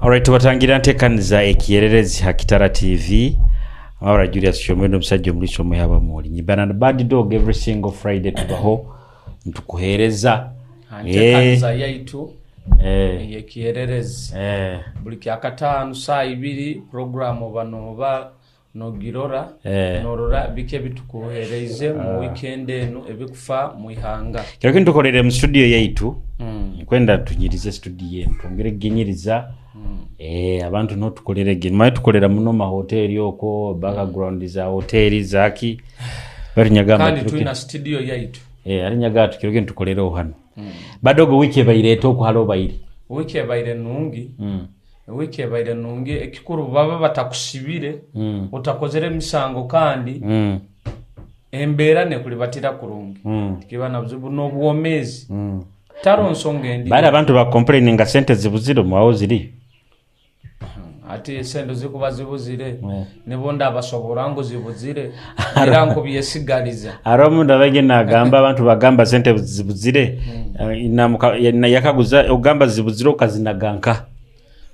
Alright, tubatangira ntekaniza ekiyererezi ha Kitara TV. Amabara Julius Kyomwendo, omusajja omuliisa omuhaba mwoli. Nyibana na Bad Dog every single Friday tubaho ntukuhereza. Ntekaniza yaitu ey'ekiyererezi buli kyakataano saa 2, programu banoba nogirora, norora biki ebitukuhereize mu weekend enu ebikufa mu ihanga. Kiro kinu tukolere mu studio yaitu. Nkwenda tunyirize studio enu, twongere kuginyiriza. Abantu niho tukolere ge. Manye tukolera muno mahoteri okwo, background za hoteri zaki. Bari nyagamba kandi kiro tulina studio yaitu. Ari nyaga kiro kinu tukolereho hano. Badogo, wiki ebaire okuhara obaire. Wiiki ebaire nungi. Wiiki ebaire nungi. Ekikuru baba batakusibire, otakozere emisango, kandi embeera nekulibatira kurungi, tikiba na buzibu n'obwomeezi, taro nsonga endi. Bari abantu bacomplaininga sente zibuzire omwawo ziri. Ati esente zikuba zibuzire, nibo ndabasobora ngu zibuzire era nkubyesigaliza. Hariho omuntu abaige nagamba abantu bagamba sente zibuzire. Yakaguza ogamba zibuzire okazinaga nka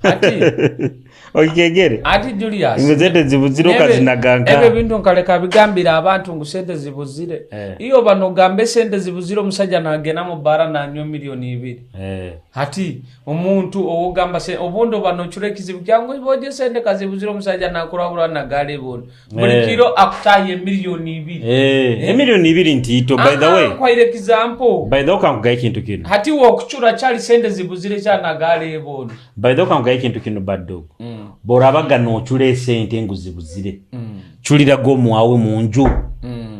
ati okigegere ati Julius ngu sente zibuzire okazinaga nka. Ebyo ebintu nkaleka bigambira abantu ngu sente zibuzire. Iyo banogamba esente zibuzire, omusajja nagenda mu bara nanywa 2 miliyoni. Hati omuntu owogamba obundi oba nocura ekizibu kyangu boje sente kazibuzire, omusajja nakurabura nagale boona buli kiro akutaha 2 miliyoni. 2 miliyoni ntiito, by the way. Nkwaire example. By the way, kankugayo ekintu kino. Hati wokucura kyali sente zibuzire kyanagale boona. By the way, kankugayo ekintu kino, bad dog. Borabaga nocura esente ngu zibuzire, culiraga omwawe munju,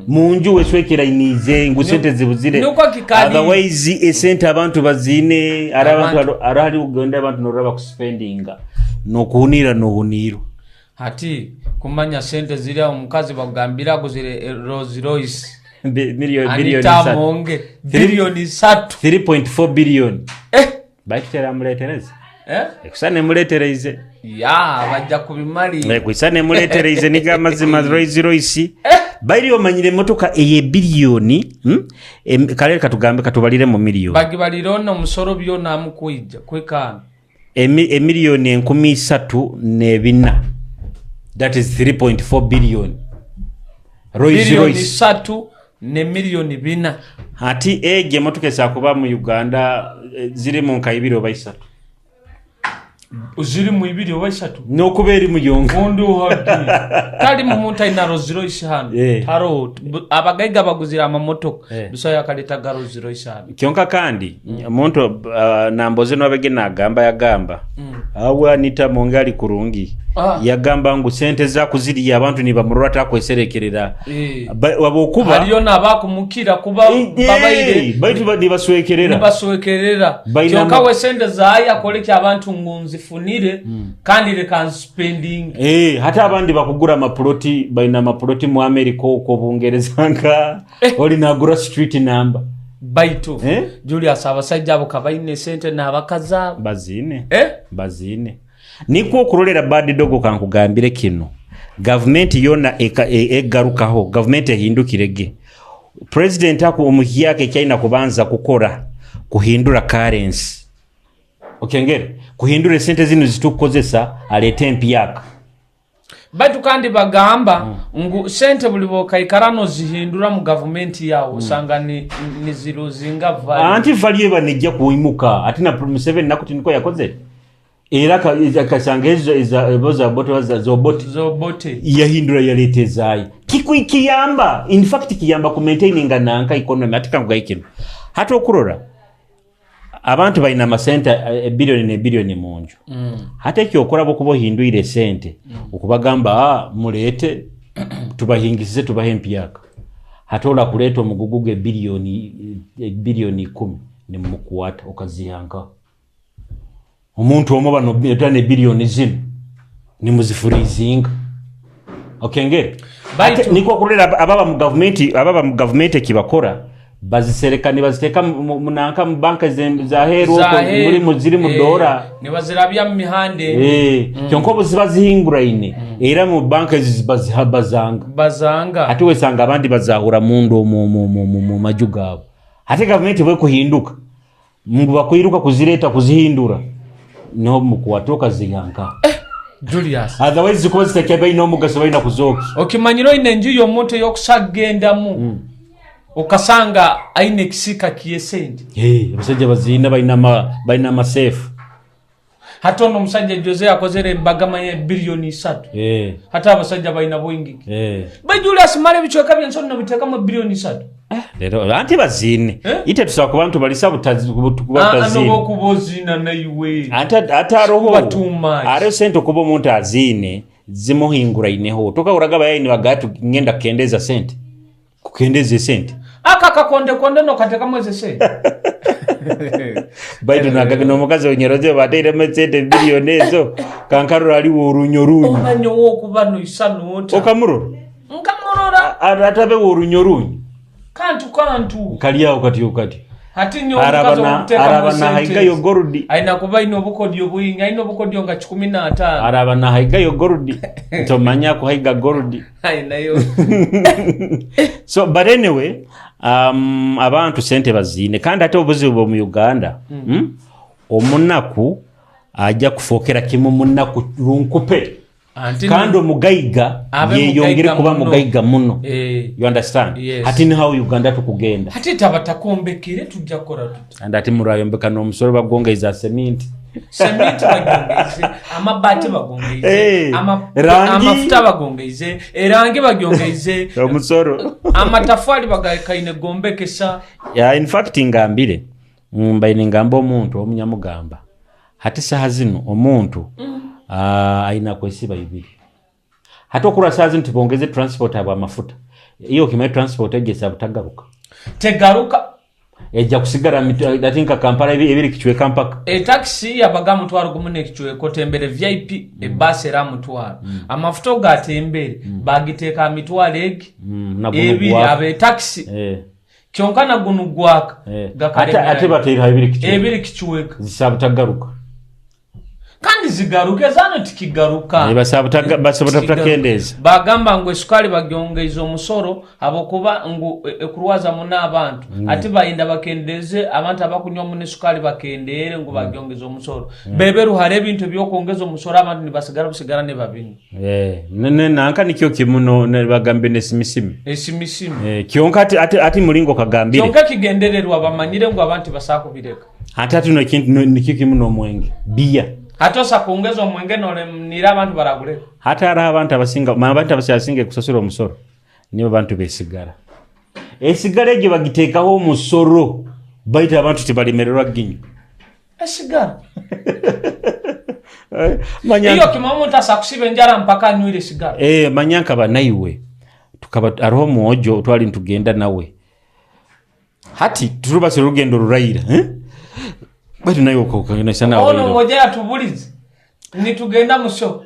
munju weswekerainize ngu sente zibuzire. Nukwo kikali. Otherwise esente abantu bazine, ari abantu ari hari ugenda abantu noraba kuspendinga nokuhunira nohunirwa. Hati kumanya sente ziri aho, omukazi bakugambira aguzire Rolls Royce. Biliyoni Anita 3. Amonge, biliyoni 3. 3.4 billion. Baitu teramuletereza. Ekusa nemuletereize. Ya bajja kubimalira. Kwisa nemuletereize, niga amazima. Rolls Royce bairi omanyire emotoka eye biliyoni, Kale katugambe katubalire mu miliyoni. Bagibalire ono omusoro byona amukwija kwekana. Emiliyoni 3400, that is 3.4 billion, Rolls biliyoni Royce. 3 ne miliyoni 400. Ati egyo emotoka esakuba mu Uganda, ziri mu nka ibiri oba isatu. Ziri mu ibiri oba isatu. Nokuba eri muyonga. Undi uhagi tali mu muntu aina Rolls Royce hano. Taro abagaiga baguzira amamotoka. Busa yakaleta ga Rolls Royce hano. Kyonka kandi omuntu namboze nobege nagamba yagamba awe Anita Monge ali kurungi. Yagamba ngu sente zakuziriya abantu nibamurora takweserekerera. Wabwokuba hariyo nabakumukira kuba babaire baitu nibaswekerera. Nibaswekerera. Kyonka we sente zaye akoleki abantu ngu nzifunire kandi leka nspending. Hata abandi bakugura amapuloti, baina amapuloti mu America okwo, Bungereza, nka oli nagura street number. Baitu Julius, abasajja abo kabaine esente n'abakazi abo. Bazine. Bazine, nikwo okurolera. Bad dogo, kankugambire kino, gavumenti yona egarukaho, gavumenti ehindukirege, president aku omuhyaka ekyaina kubanza kukora kuhindura currency, okengere kuhindura esente zinu zitukukozesa, alete empyaka. Baitu kandi bagamba ngu sente buli bokaikara nozihindura mu gavumenti yawe, osanga niziruzinga value. Anti value eba nejja kuimuka. Ati na Museveni nakuti niko yakozere era akasanga ezo ebo za Obote, za Obote. Zobote. Yahindura, yaleeta ezaayo. Kiyamba, in fact kiyamba ku maintaininga nanka economy. Ati kankugaye kino, hati okurora abantu balina amasente ebiliyoni nebiliyoni munju, hati ekyokora bwokuba ohindwire esente, okubagamba, "Ah, muleete tubahingisize, tubahe empyaka," hati orakuleeta omugugu gwe biliyoni 10 nimumukwata okaziha nkaho omuntu omwe bano ne biliyoni zinu nimuzifurizinga, okengere. Ate nikwo kurera ababa mu gavumenti ekibakora bazisereka, nibaziteeka munanka mu banka zaheru okwo, muri ziri mu dora. Nibazirabya mu mihanda emi. Kyonka obu ziba zihinguraine era mu banka ezi bazanga. Bazanga. Ate wesanga abandi bazahura mundu mu maju gaabo. Ate gavumenti bwekuhinduka ngu bakwiruka kuzireeta kuzihindura. Niho mukwata okaziha nka. Julius. Otherwise zikuba zitakyabaine omugaso, balina kuzooki. Okimanyire oine enju y'omuntu ey'okusagendamu, okasanga aine ekisiika ky'esente. Hey, abasajja baziina, balina amaseefu. Hati ono omusajja Jose yakozere embaga manya 3 billion. Hati abasajja balina bwingiki. Ba Julius, mara ebicweka byensi nobiteekamu 3 billion. Lero anti baziine. Eh? Ite tusobola kuba ntubalisa kuba butaziine. Nobokuba oziina naiwe. Ate aroho Kuba too much. Ate sente okuba omuntu aziine zimuhinguraineho, tokahuraga abayayi nibagaa ngenda kukendeza sente, kukendeza esente. Aka kakondekonde nokateekamu ezo sente. Baitu nagaga n'omukazi onyeroze bateiremu esente biliyoni ezo, kankarora aliwo orunyo runyo. Oba nyowe okuba noisa nota. Okamurora? Nkamurora. Atabewo orunyo runyo. Kantu kantu. Nkali aho kati kati. Hati nyowe omukazi omukuteekamu Araba sente nahaigayo ezo. gold. Aina kuba aine obukodyo bwingi, aine obukodyo nga 15. Araba nahaigayo gold, tomanya kuhaiga gold. Ainayo. So but anyway, abantu sente baziine, kandi ate obuzibu bw'omu Uganda, Omunaku ajja kufookera kimu munaku runkupe. Anti kandi omugaiga Abe yeyongere mugaiga kuba muno. mugaiga muno. Eh. You understand? Yes. Hati nihawo Uganda tukugenda. Hati tabatakombekere, tujja kukora tuti? Kandi ati murayombeka n'omusolo bagwongeiza seminti. Seminti bagyongeize, amabaati bagongeize, Eh, rangi. amafuta bagongeize, erangi bagyongeize. Omusoro. Amatafari bagakaine gombekesa. Yeah, in fact ngambire, mbaine ngamba omuntu omunyamugamba hati saha zino omuntu aina kwesiba ibiri. Hati okurwa saha zino tibongeze transport abo amafuta, iyo okimanyi transport egesa butagaruka. Tegaruka. Ejja kusigara ati nka Kampala ebiri kicweka mpaka. Etakisi yabaga 10,000 n'ekicweka, otembere VIP, ebaasi era 5,000. Amafuta ogatembere bagiteeka ha mitwalo egi Na guno ebiri. gwaka. Abetakisi kyonka na gunu gwaka. Ate bateera ebiri kicweka. Ebiri kicweka. Zisaba butagaruka. Kandi zigaruke zano tikigaruka. Eh, basaba Tikigaruka. butakendeeza. Bagamba ngu esukali bagyongeize omusoro habwokuba ngu ekurwaza muno abantu. Ati bayinda bakendeze abantu abakunywa muno esukali, bakendeere ngu bagyongeza omusoro. Beberu hari ebintu ebyokwongeza omusoro, abantu nibasigara busigara nibabinywa. Eh, nanka nikyo kimu bagambe nesimisimi. Esimisimi. Eh, kyonka ati mulingo kagambire. Kyonka kigendererwa, bamanyire ngu abantu basakubireka. Ate ati nekintu nikyo kimu n'omwenge biya. Hati osa kwongeza omwenge nolemnira abantu baraguleka. Hati hariho abantu abasinga abantu abasinga kusasura omusoro nibo bantu besigara. Esigara egyo bagiteekaho omusoro, baitu abantu tibalemererwa ginywa. Esigara. Eh, manya Iyo kima omuntu asakusiba enjara mpaka anywire esigara. Eh, manya nkaba naiwe tukaba hariho omwojo twali nitugenda nawe, hati turubasire orugendo ruraira, eh? Baitu nawe Ono moja yatubulize nitugenda musho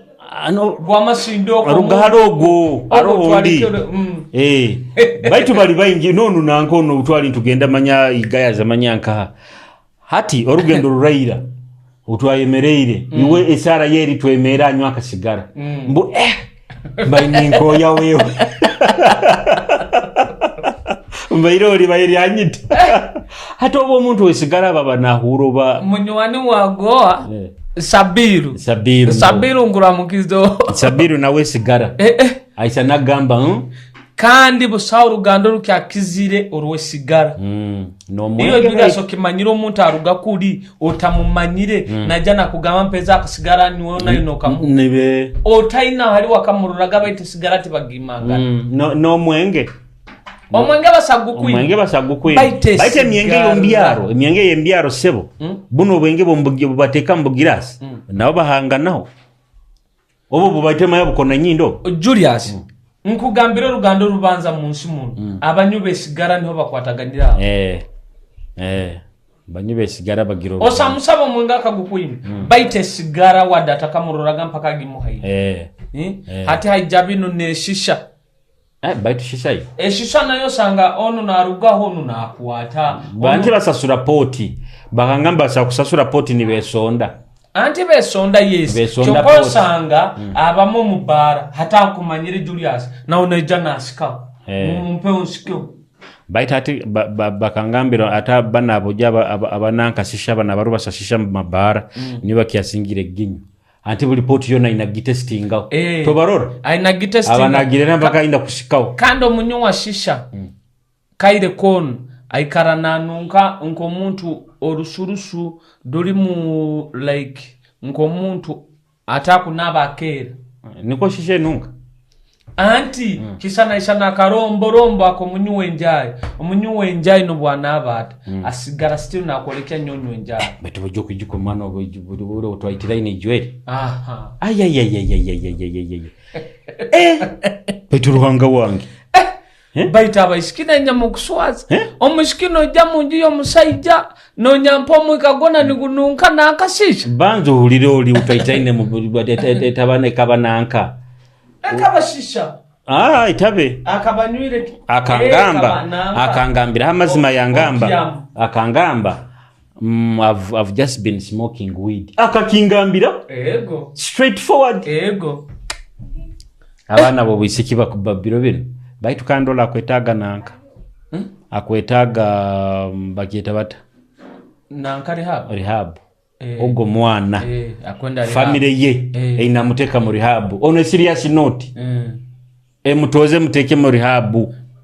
gwamasindo. Rugahara ogwo hariho ondi. Eh, baitu bali baingi nonu nanka ono twali ntugenda manya igayaza manya nkaha, hati orugendo ruraira otwayemereire iwe esara yeri twemera anywa akasigara. Mbu eh, mbaine nkoya wewe, mbaire oli bairi anyita. Hati oba omuntu wesigara baba nahura oba Munywani wagoa. Eh. Sabiru. Sabiru. Sabiru nguramukizo. Sabiru nawe sigara. Eh, eh. Aisa nagamba, Kandi busaho oruganda orukyakizire orwesigara. Iyo N'omwenge. Julius, okimanyire omuntu aruga kuri otamumanyire najja nakugamba mpeza akasigara niwe nayo nokamu Nibe otaina hari wakamururaga, baita esigara tibagimangana. N'omwenge. Omwenge basagukwima. Omwenge basagukwima. Baita Baita emyenge esigara. yombyaro, emyenge yembyaro sebo. Buno obwenge bubateeka mu bugirasi nabo bahanganaho obo bubatemayo bukona nyindo. Julius, nkugambira oruganda orubanza mu nsi muno abanywi besigara niho bakwataganira aho. Eh, eh, banywi besigara bagira oruganda. Osamusaba omwenge akagukwima, baita esigara wadde atakamuroraga mpaka agimuhaire. Eh. Eh? Hati haija bino neshisha. Eh, baitu shishayo. Eshisha nayo osanga onu narugaho onu nakwata. Banti basasura poti, bakangamba basaba kusasura poti nibesonda. Anti besonda, yes. Besonda Kyokka poti. osanga abamu omu bbaara hati akumanyire Julius, nawe naija nasikaho. Eh. Mumpeho nsikeho. Baitu hati bakangambira ate bano abojo abananka shisha bano abarubasa shisha mu mabaara nibo bakyasingire ginywa. Anti buli poti yona aina gitestingaho. Eh. Tobarora? Aina gitestinga. Abanagirera mpaka aina kusikaho. Kandi omunywi wa shisha kaire koona aikara nanunka nk'omuntu orusurusu rurimu like nk'omuntu atakunaaba akeera. Nikwo shisha enunka? Anti kisanaisana akaromborombo ak'omunywi w'enjaahi. Omunywi w'enjaahi n'obu anaaba ata, asigara still nakwolekya nyowe nywa enjaahi. Baitu oija okwijuka omwana buri ou twaitiraine ijweri. Aha. Ayayayayayayayayaya. Eh! Baitu Ruhanga wange. Eh? Baitu abaisiki nainyama okuswaza. Eh? Omwisiki noija munju y'omusaija nonyampa omwika gwona nigununka nankashisha. Banza ohurire ori ou twaitiraine etabana ekaba nanka. Ekabashisha. Ah, itabe. Akabanywire ki? Akangamba, Ekaba nanka. akangambiraho amazima yangamba. Opium. Akangamba, I've just been smoking weed. Akakingambira Ego. straight forward. Ego. Abaana b'obwisiki bakuba biro binu. Baitu kandi ole akwetaaga nanka. Akwetaaga bakyeta bata? Nanka rehab. Rehab. Eh. Ogwo mwana. Eh, akwenda rehab. Family ye Eh. einamuteeka mu rehab. On a serious note. Emutooze emuteeke mu rehab.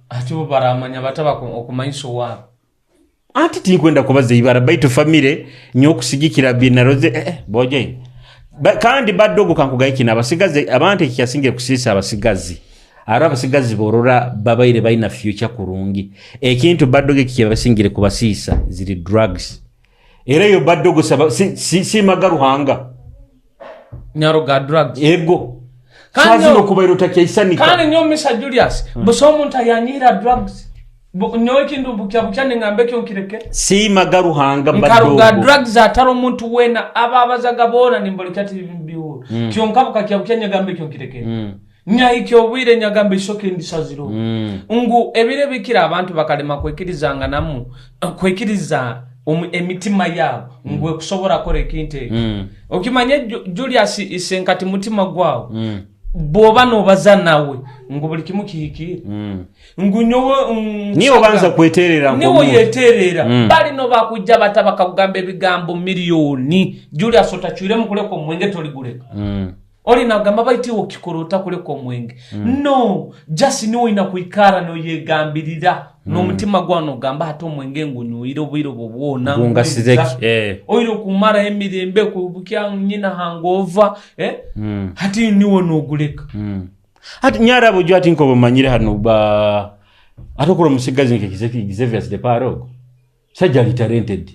Ati bo baramanya bata okumanyisa owaabo. Anti tinkwenda kubaza ibara baitu family nyowe okusigikira byenaroze bojaine. Kandi badogo kankugaye kino abasigazi abantu ekikyasingire kusiisa abasigazi. Aro abasigazi borora babaire baina future kurungi. Ekintu badogo ekikyabasingire kubasiisa ziri drugs. Era eyo badogo saba, si, si, simaga Ruhanga. Nyaro ga drugs. Ego. Kandi Sazino nyo- kubaire otakyaisanika. Kandi nyo Mr. Julius, busa omuntu ayanyihira drugs. Nyowe ekintu bukya bukya ningamba ekyo nkireke. Simaga Ruhanga Nkaruga badogo. drugs atari omuntu wena ababazaga boona nimboleka ati bihuru. Kyonka bukakya bukya nyagamba ekyo nkireke. Nyahikya obwire nyagamba isoke ndisaziro. Ngu ebiro bikira abantu bakalema kwekirizanga namu kwekiriza emitima yabo ngu ekusobora kora ekintu ekyo. Okimanye Julius isenkati mutima gwawe. Bwoba nobaza nawe ngu buli kimu kihikire. Ngu nyowe, Niwe obanza kweterera niwe nk'omuntu. yeterera. Balino bakujja bata bakakugamba ebigambo miliyoni. Julius otacwiremu kuleka omwenge toliguleka. Oli nagamba baitu iwe okikora otakuleka omwenge. No, just niwe oyina kwikara noyegambirira n'omutima gwawe nogamba hati omwenge ngunywire obwire obwo bwona. Gungasizeki, Oire okumaraho emirembe kubukya nyina hangova, Hati niwe noguleka. Hati nyara bujo ati nko bamanyire hano ba atokora omusigazi nke Xavier de Paro. Sajja ali talented.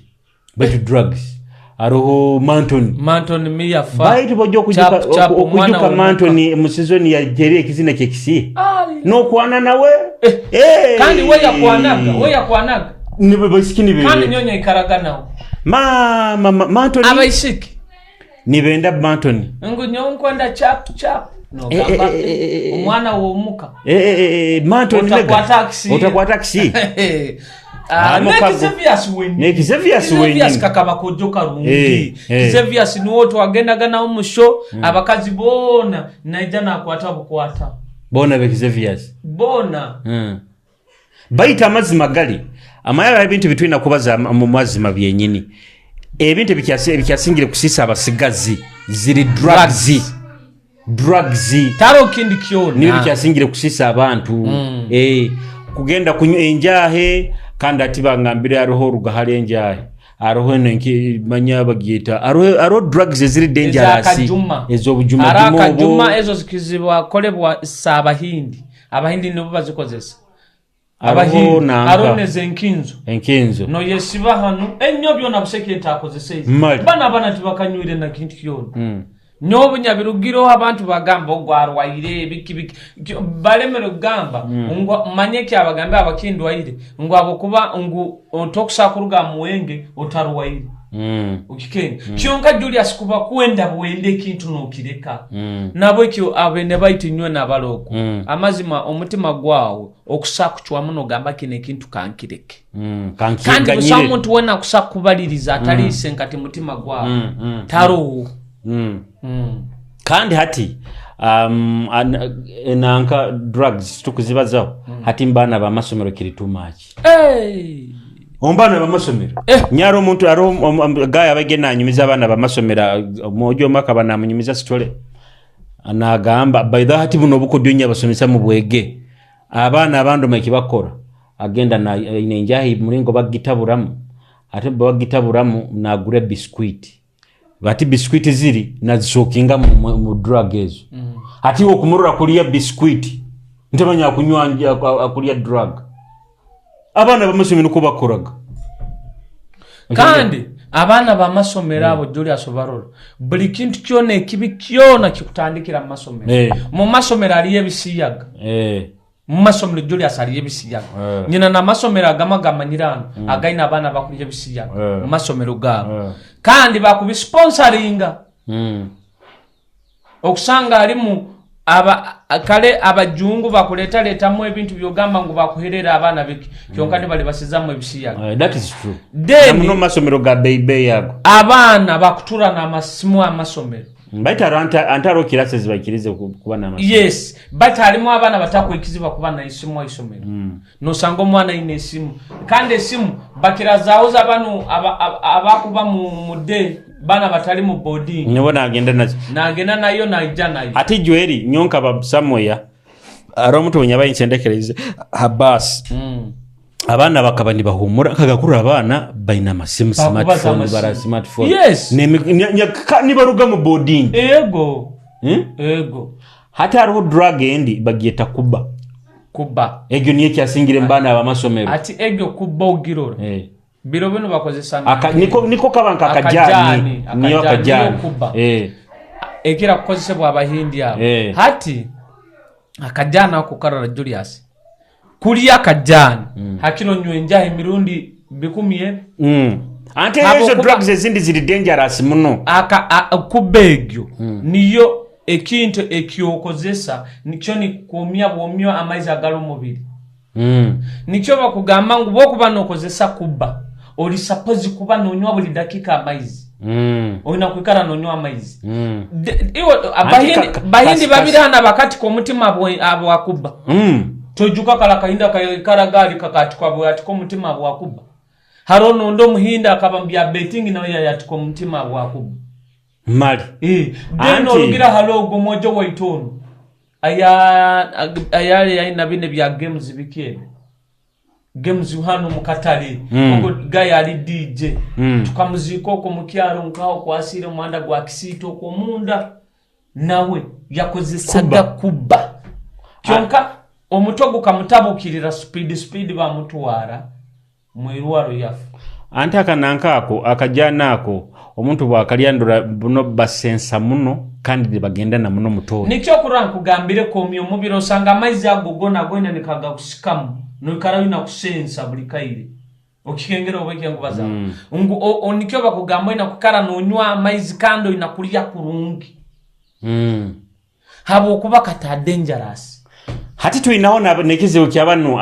But drugs. Aroho Manton. Manton miya fa. Baitu bojo Chap, chap, omwana okujuka w'omuka. Manton mu season ya Jerry ekizina kye kisi. Ali. No kwana nawe. Kandi we yakwanaga. Ni baisiki ni Kandi be. nyonya ikaraga nawe. Ma, ma, ma, Manton. Abaisiki. Ni benda Manton. Ngu nyo nkwenda chap chap. No, gamba, omwana w'omuka. Manton mega. Otakwata akisi. Otakwata akisi. Mukago. N'Xavius wenyini. Ne Xavius Xavius wenyini. kakaba kojo karungi. Xavius niwo twagendaga nawo mu show, abakazi boona naija nakwata bukwata. Boona be Xavius. Boona. Baita amazima gali. Amaya ebintu bitwina kubaza mu mazima byenyini. Ebintu ebikyasingire kusisa abasigazi ziri drugs. Drugs. Taro kindi kyona. Nibyo bikyasingire kusisa abantu. Kugenda kunywa enjahe kandi ati bangambire aroho rugahari enjahe. Aroho nenki manya bagiyita. Aroho drugs eziri dangerous. Ezakajuma. Ezobujuma Arakajuma jumo. ezo zikizibwa kolebwa sabahindi. Abahindi nibo bazikozesa. Aroho Abahindi. nanka. Aroho nezenkinzo. Enkinzo. No yesiba hano ennyo byona buseke ntakozesa ezi. Mali. Bana bana tibakanywire na kintu kyona. Nyobu nyabirugiro abantu bagamba ogwarwaire biki biki. Balemere kugamba ngo manye ki abagambe abakindwaire ngo abo kuba ngu otokusakuruga muwenge otarwaire. Ukikenge. Kyonka Julius kuba kwenda bwende kintu nokireka. Nabo ekyo abene baitu nywe nabaloko. Amazima omutima gwawe okusakuchwa muno gamba kine kintu kankireke. Kankireke. Kandi busa omuntu wena kusakubaliriza atalise nkati mutima gwawe. Taro. Kandi hati Nanka drugs tukuzibazaho. Hati mbaana bamasomero kiri too much. Hey! Ombaana bamasomero. Nyara omuntu hariho gaya abage nanyumiza abaana bamasomero, omwojo omwe akaba namunyumiza story, nagamba by the hati buno obukodyo nyo abasomesa mu bwege abaana abandi omanyi kibakora, agenda aine enjahi muringo bagitaburamu, ate bagitaburamu nagura biscuit, ati biscuit ziri nazisokinga mu drug ezo. Ati okumurora kulya biscuit ntamanya akunywa akulya drug. Abaana bamasomero niko bakoraga. Kandi abaana bamasomero abo, Julius, obarora buli kintu kyona ekibi kyona kikutandikira mu masomero. Mu masomero hariyo ebisiyaga. Mu masomero, Julius, hariyo ebisiyaga. Nyina n'amasomero agamu agamanyire hano againe abaana bakurya ebisiyaga mu masomero gaabo. Kandi bakubisponsoringa. Okusanga harimu aba kale abajungu bakuleetaletamu ebintu byogamba ngu bakuherera abaana biki, kyonka nibali basizamu ebisiyaga. That is true. Then muno masomero ga beibeyi ago abaana bakutura n'amasimu amasomero. Baitu hariho ante hariho classes baikirize kuba n'amasimu. Yes, but harimu abaana batakwikizibwa kuba n'esimu aisomero. Nosanga omwana aine esimu, kandi esimu bakirazahuza banu abakuba mu day, baana batali mu boarding. Nibo nagenda nazo. Nagenda nayo, naija nayo. Ate jweri nyonka ba somewhere hariho omuntu wenyabaye nsendekereze ha bus. Abaana bakaba nibahumura kagakurura, abaana baine amasimu. Bakubaza smartphone. amasimu. Bara smartphone. Nibaruga mu boarding. Ego. Hmm? Ego. Hati hariho drug endi bagyeta kuba. Kuba. Egyo niyo ekyasingire mu baana abamasomero. Ati egyo kuba ogirora biro bino bakozesa Niko kaba nka akajani. Akajani, niyo akajani, akajani. niyo kuba. Ekira kukozesebwa abahindi abo. Hati akajani ako karora, Julius, kulya akajani hakiro nywa enjaha emirundi 10,000. Ante Habwokuba ezo drugs ezindi ziri dangerous muno. Kuba egyo niyo ekintu ekyokozesa nikyo nikukumya bwomywa amaizi agali omubiri. Nikyo bakugamba ngu bwokuba nokozesa kuba oli supposed kuba nonywa buli dakika amaizi. Olina kwikara nonywa amaizi. Iwe abahindi bahindi babiri hana bakatika omutima bwakuba. Tojuka kala kahinda kaikara gali kakatikwa bwatika omutima bwakuba. Hariho nondi omuhindi akaba mu bya betting, nawe yayatika omutima bwakuba. Mali. Then orugira hali ogwo mwojo waitu onu aya ayali ayina bine bya games biki ebi games hano mukatale. Ogwo guy ali DJ. Tukamuziika okwo mukyaro nkaho kwasire omuhanda gwa Kisiita okwo omunda, nawe yakozesaga kuba, kyonka omutwe gukamutabukirira speed speed, bamutwara mwirwaro yafa. Ante akananka ako akajana ako omuntu bwakalyandura buno basensa muno kandi nibagendana muno mutoyi. Nikyo kurora nkugambire komya omubiri, osanga amaizi ago gona goina nikagakusikamu noikara wina kusensa buli kaire okikengera oba ekyenkubaza ngu nikyo bakugamba oina kukara nonywa amaizi kandi oina kulya kurungi habwokuba kata dangerous. Hati twinaho nekizibu kyabanu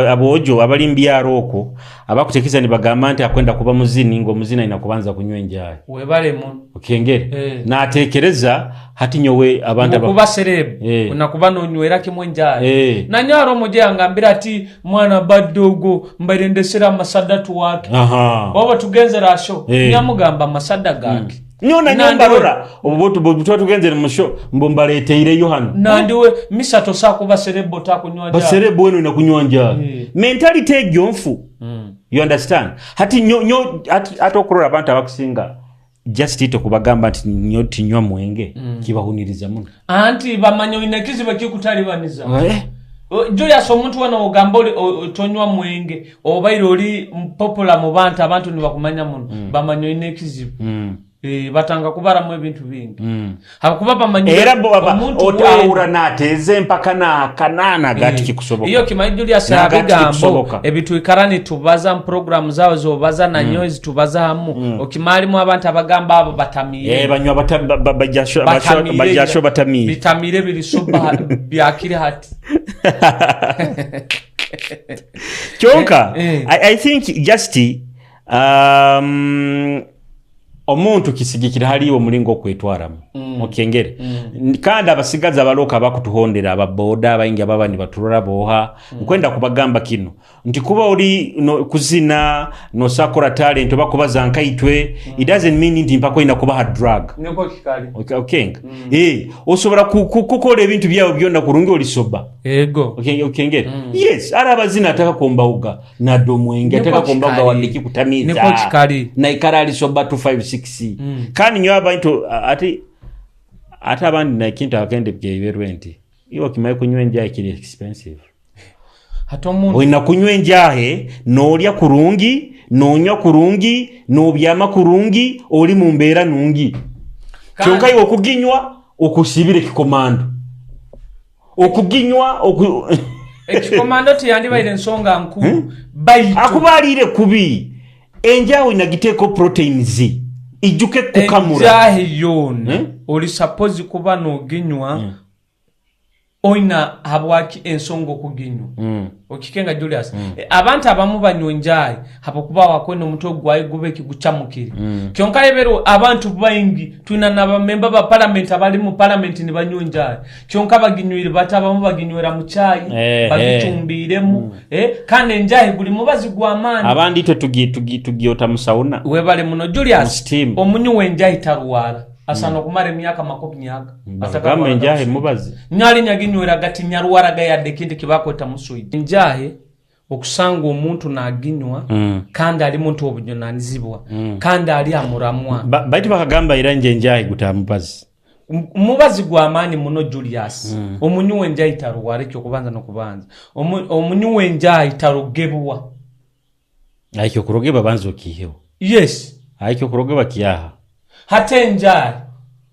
abojo abali mbyaro okwo abakutekereza nibagamba nti akwenda kuba muzini, ngo omuzini aina kubanza kunywa enjayi. Webale muno. Okengere. Natekereza hati nyowe abantu kuba celeb unakuba nonywera kimwe enjayi. Nanyaro omuje yangambira ati mwana badogo mbaire ndesera amasada tuwake. Waba tugenzera asho. Nyamugamba amasada gake. Nyona nyombarora obu tuba tugenzere mu show mbu mbaleteireyo hano. Nandiwe misa tosa kuba celeb otakunywa njaayi. Ba celeb wenu ina kunywa njaayi. Mentality egyo nfu. You understand? Hati nyo nyo hati okurora abantu abakusinga just ito kubagamba nti nyo tinywa mwenge kibahuniriza muno. Anti bamanya oyina ekizibu ekikutalibaniza. Julius, omuntu wena ogamba oli tonywa mwenge, obaire oli popular mu bantu, abantu nibakumanya muno, bamanya oyina ekizibu. Batanga kubaramu ebintu bingi habwokuba bamanyire Era bo baba omuntu otahura nateeze empaka nakanaana gati kikusoboka. Iyo kimanyi Julius Nagati abigambo kikusoboka. Ebitwikara nitubaza mu programu zawe zobaza nanyowe zitubaza hamu, okimalimu abantu abagamba abo batamiire. Banywa bajasho batamiire. Bitamire biri soba byakiri hati. Kyonka Eh, eh. I think just Omuntu kisigikira hali iwe omulingo okwetwaramu. Okengere. Kandi abasigazi abalooka abakutuhondera, ababoda abaingi ababa nibaturora boha, nkwenda kubagamba kinu nti kuba oli no, kuzina nosakora talent oba kubaza nkaitwe, it doesn't mean nti mpaka olina kubaha drug. Niko kikali. Okenga. Osobola kukora ebintu byawe byona kurungi oli soba. Ego. Okengere. Yes, ara abazina ataka kumbauga nado mwenge ataka kumbauga wadde kikutamiza. Niko kikali. Naikara ali soba 256. Kandi nyowe abantu ati ate abandi nakintu akende byeberwe nti iwe kimaye kunywa enjahe kiri expensive. Hati omuntu olina kunywa enjahe n'olya kurungi, n'onywa kurungi, n'obyama kurungi, oli mu mbeera nungi. Kyonka iwe okuginywa okusibira ekikomando, okuginywa ekikomando tiyandibaire ensonga nkuru, baitu akuba aliire kubi. Enjahe olina giteeka proteins ijuke kukamura. Enjahe yoona oli suppose kuba n'oginywa oina habwaki ensonga okuginywa. Okikenga Julius, abantu abamu banywa enjahi habwokuba wakwenda omutwe gwawe gube kigucamukire. Kyonka yeberwe abantu baingi twina n'abamemba ba parliament abali mu parliament nibanywa enjahi, kyonka baginywire bata, abamu baginywera mu chai, bagicumbiremu, kandi enjahi guli mubazi gw'amaani. Abandi itwe tugyota mu sauna. Webale muno Julius. Mu steam. Omunywi w'enjahi tarwara, asaana okumara emyaka 20. Bagamba enjahi mubazi. Nyali nyaginyweraga tinyarwaraga yadde ekintu kibakweta muswija. Enjahi okusanga omuntu naginywa kandi ali muntu obujunanizibwa kandi ali amuramwa. Baitu bakagamba era nje enjahi gutamubazi. Mubazi gw'amaani muno Julius. Omunywi w'enjahi tarwara, ekyokubanza n'okubanza. Omunywi w'enjahi tarogebwa. Ekyo okurogebwa banza okiiheho. Yes. Ekyo okurogebwa kyaha. Hati enjahi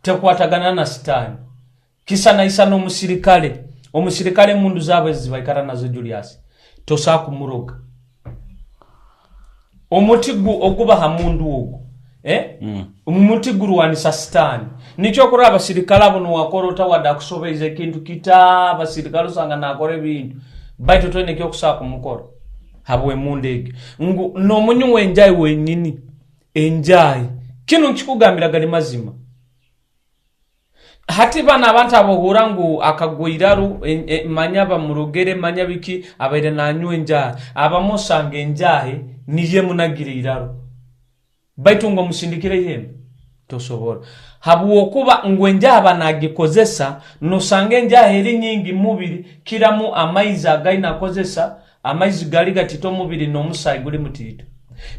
tekwatagana na sitaani. Kisanaisana omusirikale. Omusirikale emundu zaabo ezi zibaikara nazo Julius, tosobola kumuroga. Omuti oguba ha mundu ogu, omuti gurwanisa sitaani. Nikyo okurora abasirikale abo niwakora ota wadde akusobeize ekintu kita, abasirikale osanga nakora ebintu, baitu toine ekyokusobola kumukora habw'emundu egyo. Ngu n'omunywi w'enjahi wenyini, enjahi, kinu nkikugambira gali mazima. Hati banu abantu abohura ngu akagwa iraru, manya bamurogere, manya biki, abaire nanywa enjahi. Abamu osanga enjahi niyo emunagire iraru. Baitu ngu omusindikire ihembe, tosobora. Habwokuba ngu enjahi aba nagikozesa, nosanga enjahi eri nyingi mubiri, kiramu amaizi againa akozesa, amaizi gali gatita omubiri n'omusaayi guli mutiito.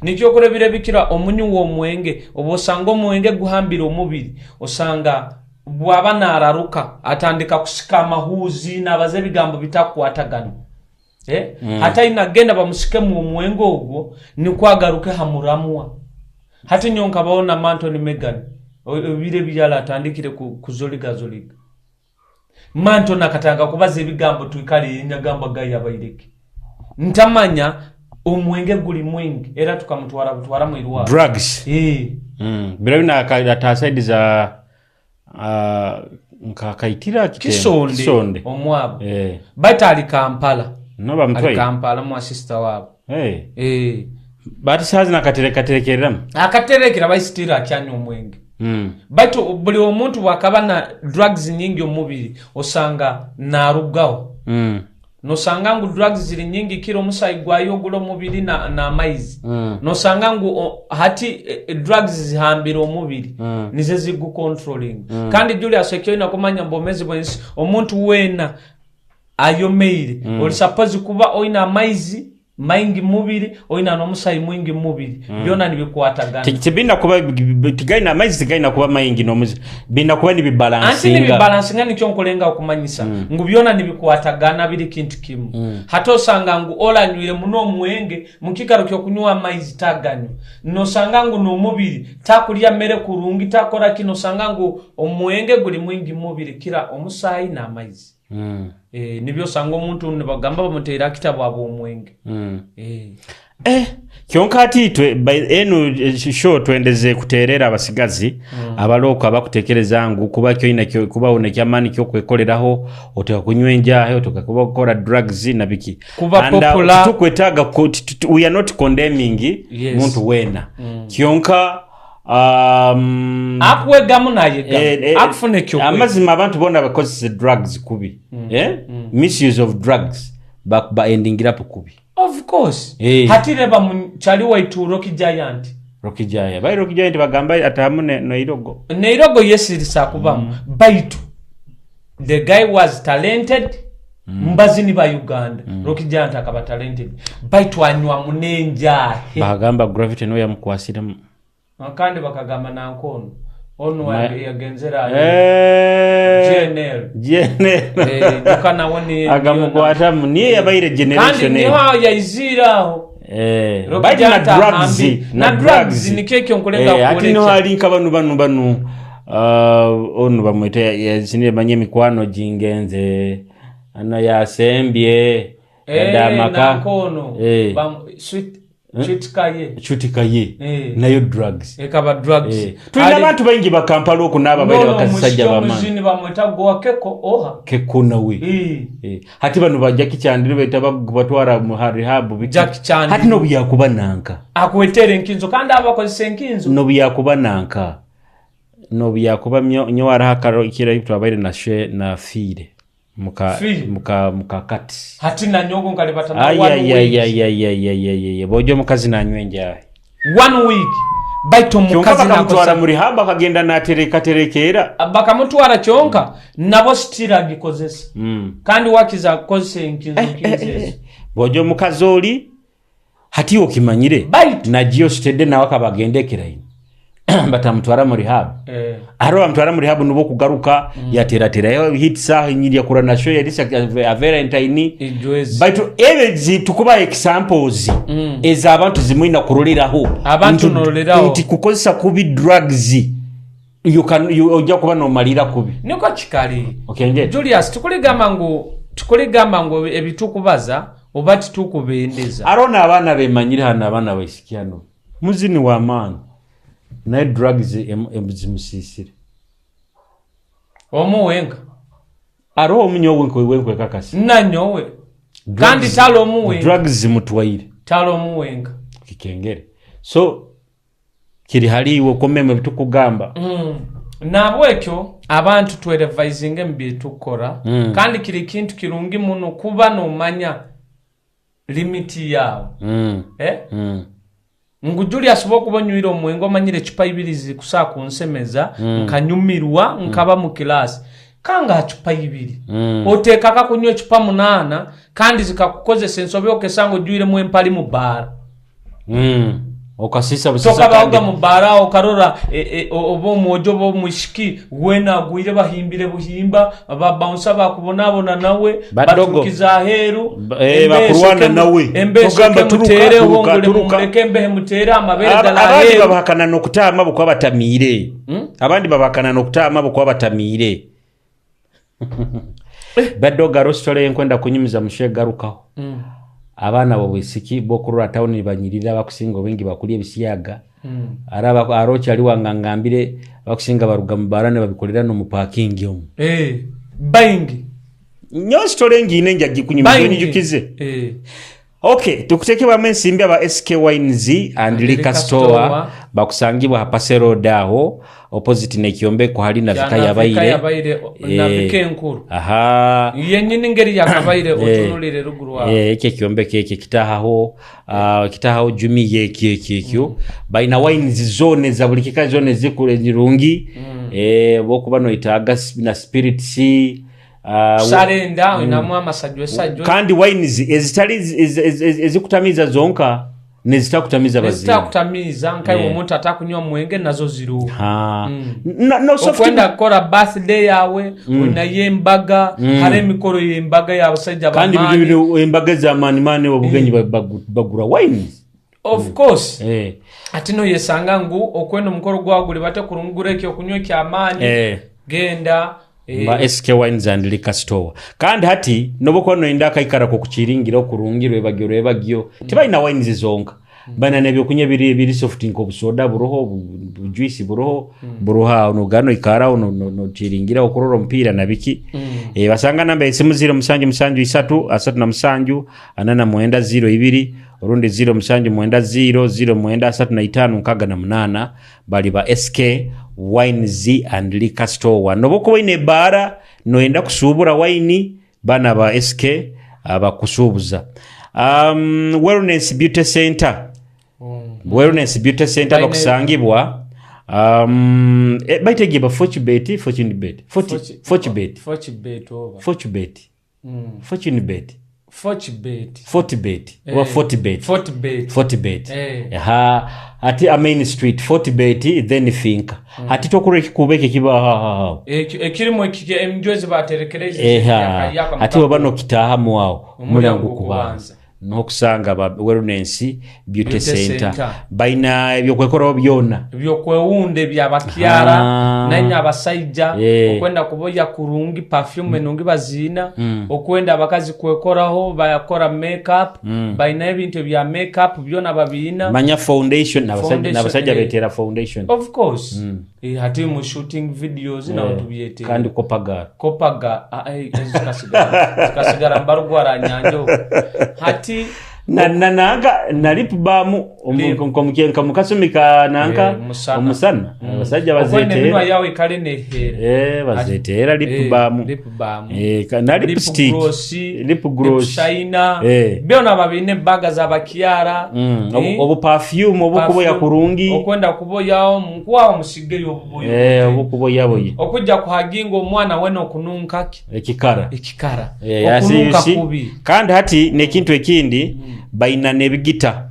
Nikyo okurebera ebikira omunywi w'omwenge, obu osanga omwenge guhambire omubiri, osanga bwaba nararuka atandika kusika amahuuzi nabaza ebigambo bitakukwatagana. Hati aine agenda bamusikemu omwenge ogwo nikwo agaruke ha muramwa. Hati nyowe nkabaho na Mantoni Megan ebiro ebi yali atandikire kuzoligazoliga. Mantoni akatandika kubaza ebigambo twikale yenyagamba gayi abaireke. Ntamanya omwenge guli mwingi era tukamutwara butwara mu irwaro. Drugs. Biro bino ata side za nka Kaitira Kisonde, Kisonde. Omwabo. Baitu ali Kampala. No bamutwaye. Ali Kampala mwa sister wabo. Bati sazi nakatereka terekereramu. Akaterekera baisitira akyanywa omwenge. Baitu buli omuntu bwakaba na drugs nyingi omubiri osanga narugaho. Nosanga ngu drugs ziri nyingi kira omusayi gwayo ogula omubiri n'amaizi. Nosanga ngu hati drugs zihambire omubiri, nizo zigucontrolling. Kandi Julius eki olina kumanya omu bwomezi bw'ensi, omuntu weena ayomeire, oli suppose kuba oine amaizi maingi mubiri, oina n'omusayi mwingi mubiri, byona nibikwatagana. Tibina kuba tigaina amaizi, tigaina kuba maingi n'omuzi, bina kuba nibibalansinga. Anti nibibalansinga, nikyo nkulenga okumanyisa ngu byona nibikwatagana, biri kintu kimu. Hati osanga ngu oranywire muno omwenge mu kikaro ky'okunywa amaizi taganywa, nosanga ngu n'omubiri takulya mere kurungi, takora ki, nosanga ngu omwenge guri mwingi mubiri kira omusayi n'amaizi. Nibyo osanga omuntu nibagamba bamuteire aha kitabu habw'omwenge. Kyonka hati itwe by enu show twendeze kuterera abasigazi abaloko abakutekereza ngu kuba kyoina kyo, kuba una ekyamaani kyokwekoleraho, oteka kunywa enjahe, oteka kuba kukora drugs na biki. Kuba And, popular. titukwetaaga we are not condemning muntu weena. Kyonka Akuwegamu nayegamu, akufuna ekyokwega. Amazima abantu boona bakozesa drugs kubi, eh? Misuse of drugs ba endingira up kubi. Of course. Hati reba mukyali waitu Rocky Giant. Rocky Giant. Bai Rocky Giant bagamba atahamu neirogo. Neirogo yesirisa kubamu. Baitu the guy was talented. Mbazini ba Uganda. Rocky Giant akaba talented. Baitu anywa munenjahe. Bagamba gravity no yamukwasiremu. Kandi bakagamba nanka onu onu yagenzere GNL. GNL. Nyoka nawe ni Akamukwatamu niye yabaire kandi generation. Niho yaizire aho. Rocky Baitu na Giant drugs ahambi. Na Na drugs drugs nikyo ekyo nkulenga Ati niho kuolekya. hari nka banu onu bamwita yazinire manye emikwano gingenze ano yasembye yadamaka. Nanka ono sweet Chutikaye. Chutikaye. Nayo drugs. Ekaba drugs. Tulina abantu baingi bakampala oku n'aba baire bakazisajja bamaani. Omuzini bamweta Goa Keko oha. Keko nawe. Hati bano ba Jackie Chan baita batwara mu rehab biki. Jackie Chan. Hati nobu yakuba nanka. Akwetera enkinzo kandi abakozesa enkinzo. Nobu yakuba nanka. Nobu yakuba nyo araha karo kira twabaire na she na fiire. Muka Fee. muka kati. Hati na nyogo nkalibata na Ay, one ay, week. ay, ay, ay, ay, ay, ay, ay. Bojo omukazi nanywa enjahi. 1 week. Baitu Kyonka omukazi bakamutwara nakosa mu rehab akagenda natereka terekeera. Bakamutwara kyonka nabo still agikozesa. Kandi wakiza kukozesa enkinzo kinzo ezo. Bojo omukazi oli hati okimanyire. Baitu nagiyo stede nawe akabagenda ekiraini. Batamutwara mu rehab. Aro bamutwara mu rehab nubo kugaruka yateratera hit saha nyiri yakura na show yalisa a Valentine. Ijwezi. Baitu ebezi tukuba examples eza abantu zimwina kuroleraho. Abantu noroleraho. Nti kukozesa kubi drugs you can you ojja kuba nomalira kubi. Niko kikali. Okay, nje. Julius tukuligamba ngu ebitukubaza oba titukubendeza. Arona abaana bemanyire hano abaana baisikiano. Muzini wa maani. Naye drugs zimusisire. Omu wenka. Aroho omunyo wenka wenka kakasi. Nanyowe. Kandi talo omu wenka. Drugs zimutwaire. Talo omu wenka. Kikengere. So kiri haliwe komeme bitukugamba. Nabwekyo abantu twerevisinge mu byetukora. Kandi kiri kintu kirungi muno kuba nomanya limiti yawe. Ngu Julius bokuba nywire omwenge omanyire ecupa ibiri zikusaa kunsemeza, nkanyumirwa, nkaba mu kilasi. Kanga cupa ibiri. Oteekaka kunywa ecupa 8 kandi zikakukozesa ensobi okesanga ojwiremu empali mu baara. Okasisa busisa Tokabaoga kandi. mu baara okarora oba omwojo oba omwishiki wena agwire bahimbire buhimba ba bouncer bakubonabona nawe Badogo. baturukiza aheeru, Bakurwana nawe. embeeso Tugamba ke turuka, muteereho turuka, ngule turuka. mumuleke embehe muteere amabere gala Abandi aheeru. babahakana n'okutaama bo kuba batamiire. Abandi babahakana n'okutaama bo kuba batamiire. Badogo arositole enkwenda kunyumiza mushe garukaho. Abaana bobwisiki bokurora town banyirira bakusinga obwingi bakulya ebisiyaga. Araba arocha ali wangangambire bakusinga baruga mu barane babikolera no mu parking omu. Baingi. Nyo story ngine nja gikunyumiza Baingi. nijukize. Okay, tukutekebwamu ensimbi aba SK Wines and Liquor Liquor Store Store. bakusangibwa hapase road aho opposite nekyombeko hali na Kya vika Navika yabaire. yabaire, Navika enkuru. Yenyini ngeri yakabaire otunulire ruguru aho. Ekyo ekyombeko ekyo kitahaho Jumi yekyo ekyo ekyo. Balina wines zone za buli kika zone zikule zirungi. Bokuba noyetaaga na spirits. Sarenda, oyinamu amasajjo esajjo. Kandi wines ezitali ezikutamiza zonka nezitakutamiza bazibu. Nezitakutamiza nka omuntu atakunywa mwenge nazo ziruhu. No soft Okwenda kukora birthday yawe, oyinayo embaga, hari emikoro y'embaga y'abasajja Kandi b'amaani. biri embaga z'amaani maani obugenyi bagura wines. Of course. Ati no yesanga ngu okwenda omukoro gwawe guri bate kurungura ekyo okunywa eky'amaani. Genda. Ba SK Wines and Liquor Store. Kandi hati nobo noyenda akaikara ko kuchiringira okurungirwe bagyo rebagyo. Tibalina wines zonka. Bana nebyokunywa biri soft nko busoda buroho, juice buroho, buroha ono gano ikara ono no chiringira okurora omupiira na biki. Basanga namba esimu zero musanju musanju isatu, asatu na musanju, anana mwenda zero ibiri. Orundi 0790 09 35 68. Bali ba SK Wines and Liquor Store. Noba okuba oine ebaara noyenda kusuubura waini, bana ba SK abakusuubuza. Wellness Beauty Center. Wellness Beauty Center bakusangibwa baita ba Fortune Fortune Bet, Fortune Bet, Fortune Bet oba Fortune Bet, Fortune Bet, Fortune Bet, Forty Bet oba Forty Bet, Forty Bet, Forty Bet. Ha ati a Main Street Forty Bet, then Finka. Hati tokura ekikuubo ekyo kiba aho. Ekirimu emijwezi baterekereze. Hati oba nokitaahamu aho omulyango kubanza n'okusanga ba Wellness Beauty Center. Baina ebyokwekoraho byona. Ebyokwewunda ebyabakyara nanye abasaija, okwenda kuboya kurungi, perfume enungi baziina, okwenda abakazi kwekoraho, bakora makeup, baina ebintu ebya makeup byona babiina. Manya foundation, n'abasajja betera foundation. Of course. Hati mu shooting videos nawe tubyetera. Kandi kopagar. Kopaga zikasigara mbarugwara nyanjo hati. Na nanka na lip balm nka mukasumi ka nanka omusana abasajja bazetera eminwa yawe ikale neheera. Bazetera lip balm. Lip balm. Na lipstick, lip gloss, shiner, byona babine, baga z'abakyara. Obu perfume obukuboya kurungi. Okwenda kuboyawo nkuwawo musigeyo obuboyo. Obukuboyaboya. Okujja kuhaginga omwana wena okununkaki. Ekikara. Ekikara, okununka kubi. Kandi hati nekintu ekindi, baina n'ebigita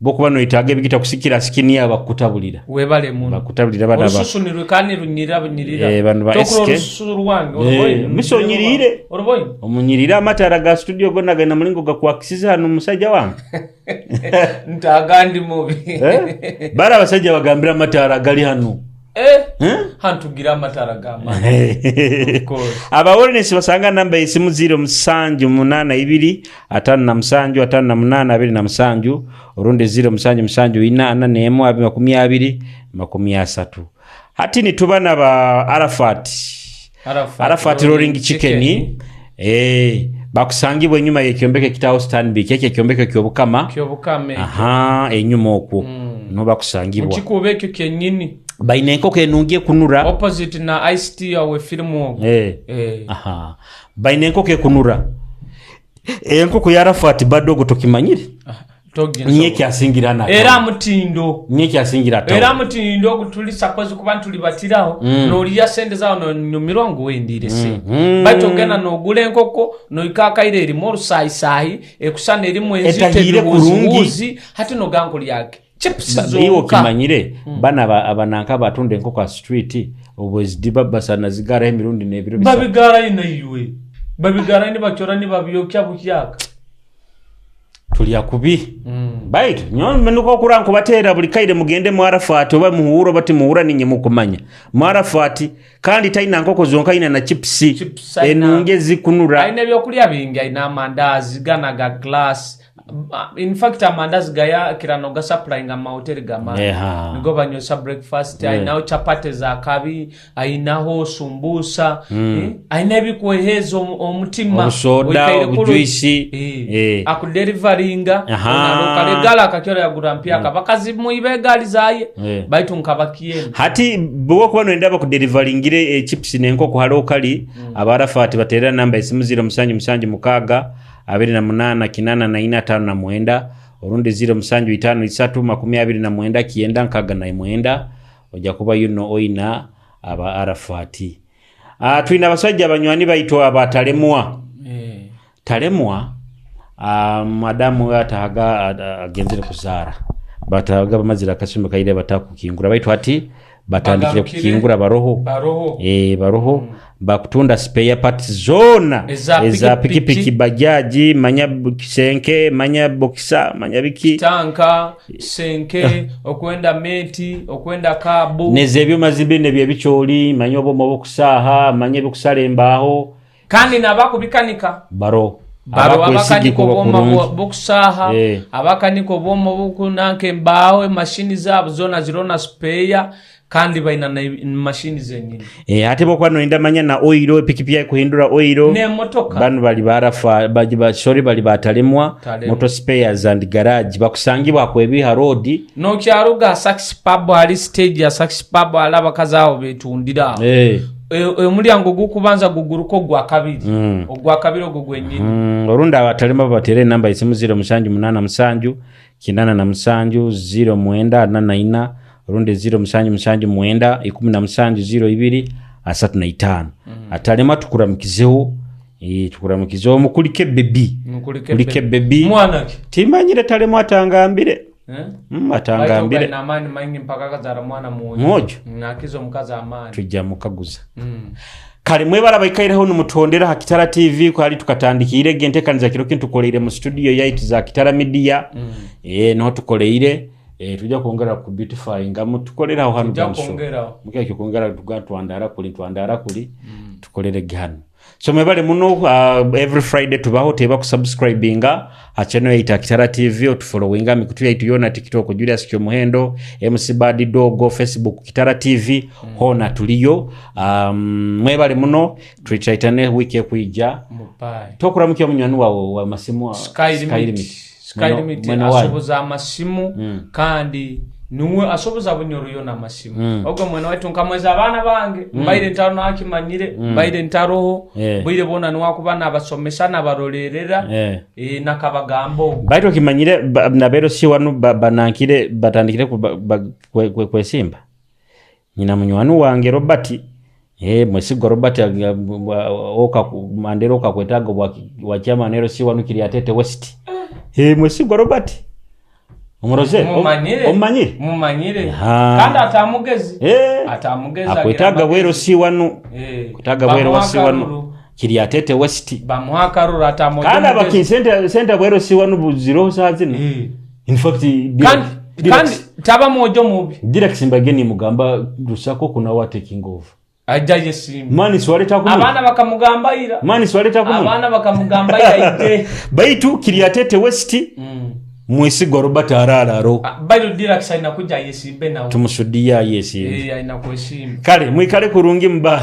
bokuba noyetaaga ebigita kusikira skin yawe, bakukutabulira. Webale muno. Bakutabulira bana ba Olususu nirwe runyirira bunyirira. Bano ba Tokura SK. Olususu rwange oruboine. Miso onyirire. Oruboine. Omunyirire amatara ga studio gona gaina mulingo gakwakisiza hano musajja wange. Ntagandi mubi. Eh? Bari abasajja bagambira amatara gali hano. Eh? Hantugira amatara g'amaani. Of course. Aba Wellness basanga namba y'esimu 0782 57 58 27, orundi 0774 41 20 30. Hati nituba na ba Arafat. Arafat, Arafat Rolling Chicken, bakusangibwa enyuma y'ekyombeko ekitawo Stanbic, ekyo ekyombeko kyobukama. Kyobukama ekyo. Aha, enyuma okwo niho bakusangibwa. Mukikuubo ekyo kyennyini. Baina enkoko enungi ekunura. Opposite na Ict awe firimu ogwo. Aha, baina enkoko ekunura, enkoko ya Arafat badogo tokimanyire. Toginsobola. Niye ekyasingira na Era mutindo. Niye ekyasingira. Era mutindo ogu tuli sakozi kuba ntulibatiraho, noliya sente zawe nonyumirwa ngu wendiire sente, baitu ogenda nogula enkoko noika akaire erimu orusayisayi ekusana erimu enzito. Etahiire kurungi. Ebiwuziwuzi hati nogamba nkulyake chips Iwe zonka. Okimanyire bana abananka batunda enkoko a street obwezidiba basana zigaraho emirundi n'ebiro 3. Babigarayo naiwe babigarayo nibacyora nibabyokya buhyaka. Tulya kubi, baitu nyowe niko okura nkubateera buli kaire, mugende mu Arafat, oba muhura oba timuhura, ninye mukumanya mu Arafat. Kandi taina nkoko zonka, ina na chips. Chips aina. Enungi ezikunura. Aina ebyokulya bingi, aina amandazi gana ga class. In fact amandazi gaya kirano gasupplyinga amahoteli gamaani. Nigo banywesa breakfast. Ainaho chapati za kabi, ainaho sumbusa, aina ebikuheeza omutima. Obusoda, Oikaire obujuisi. Akuderivaringa. Onalokale akakyora yagura mpyaka bakazi muiba egali zaye. Baitu nkabakieni. Hati bwokuba noyenda bakuderivaringire chips n'enkoko hali kali, aba Arafat baterera namba esimu 0776 28 84 59, orundi 0753 29 9 69. Ojja kuba yuno oina aba Arafati. Twina abasajja abanywani baitu aba Talemwa. Talemwa, madamu we atahaga agenzere kuzaara, batahaga bamazire akasumi kaire batakukingura, baitu hati batandikire Bagarukire. kukingura baroho. Baroho. Baroho bakutunda spare parts zona. Eza eza pikipiki. Pikipiki, bajaji, manya kisenke, manya bokisa, manya biki. Tanka senke, okwenda meti, okwenda kabu. Neza ebyuma zibine byebikyoli, manya obwoma obwokusaaha, manya ebyokusala embaaho. Kandi nabakubikanika. Baro. Baro abakanika Abakwesigikwa obwoma kurungi. Bwokusaaha. Abakanika obwoma bwokunanka embaaho, emashini zaabo zona zirona spare. Kandi baina na mashini zenyini. Eh, ate bwokuba noyenda manya na oil, epikipi yawe kuhindura oil n'emotoka. Banu bali barafa sorry, bali batalemwa. Talemwa. Motor Spares and Garage bakusangibwa kwebiha road. Nokyaruga ha Sax Pub, hali stage ya Sax Pub, hali abakazi aho betundira aho. Omulyango gukubanza guguruka ogwa kabiri. Ogwa kabiri ogwo gwenyini. Orundi abatalema babateera enamba isimu 0787 87 09 44 orundi 0779 17 02 35. Atalema tukuramukizeho. Tukuramukizeho mukulike bebi. Mukulike. Kulike bebi. Mwana ki? Timanyire, talema atangambire. Eh? Atangambire. Baito amaani maingi mpaka akazara mwana mwojo. Mwojo? Nakiza omukazi amaani. Tujja mukaguza. Kale mwebala baikaireho nimutondera ha Kitara TV, kwali tukatandikire gentekaniza kiro kintu tukoleire mu studio yaitu za Kitara Media. Niho tukoleire. Tujja kwongera ku beautifying mu tukolera aho hano. Tujja Gansho. kwongeraho. Mukeke kwongera tuga twandara kuli twandara kuli tukolere gano. So mwebale muno, every Friday tubaho teba kusubscribinga ha channel yaitu ya Kitara TV, otufollowinga mikutu yaitu yona, TikTok Julius Kyomuhendo, MC Bad Dogo, Facebook Kitara TV. Hona tuliyo. Mwebale muno, tuichaitane wiki ekuija. Mupai. Tokuramukia munywani wawe wa masimu wa Sky Limit. Sky Limit Mweno wayo. Asoboza amasimu kandi niwe asoboza Bunyoro yona amasimu. Ogwo mwene waitu nkamweza abaana bange mbaire ntaro nakimanyire mbaire ntaroho. Bwire bwona niwakuba nabasomesa nabarolerera. Nakabagamba ogwo. Baitu okimanyire nabero si wanu banankire batandikire kwesimba nyina munywani wange Robert, Mwesigwa Robert, oka Mandera okakwetaga wa chama nero si wanu kiri atete West. Mwesigwa Robert omuroze. Mumanyire. Omumanyire. Mumanyire. Aha. Kandi atamugezi. Atamugezi. Akwetaga bwero si wanu. Kwetaga bwero wa si wanu Bamuha kiri atete West. Bamuha akaruru atamoja. Kandi abakin sente bwero si wanu buziro saa zino. In fact Kandi taba mwojo mubi. Direct mbageni mugamba Lusako kuna wa taking over. Ajja yesimba. Mani swaleta kumu. Abaana bakamugamba ira. Mani swaleta kumu. Abaana bakamugamba ira ije. Baitu Kiryatete West. Mwesigwa Robert arararo. Baitu Dirax alina kuja yesimbe nawe. Tumusudia yesimbe. Alina kwesimba. Kale mwikale kurungi mbaye.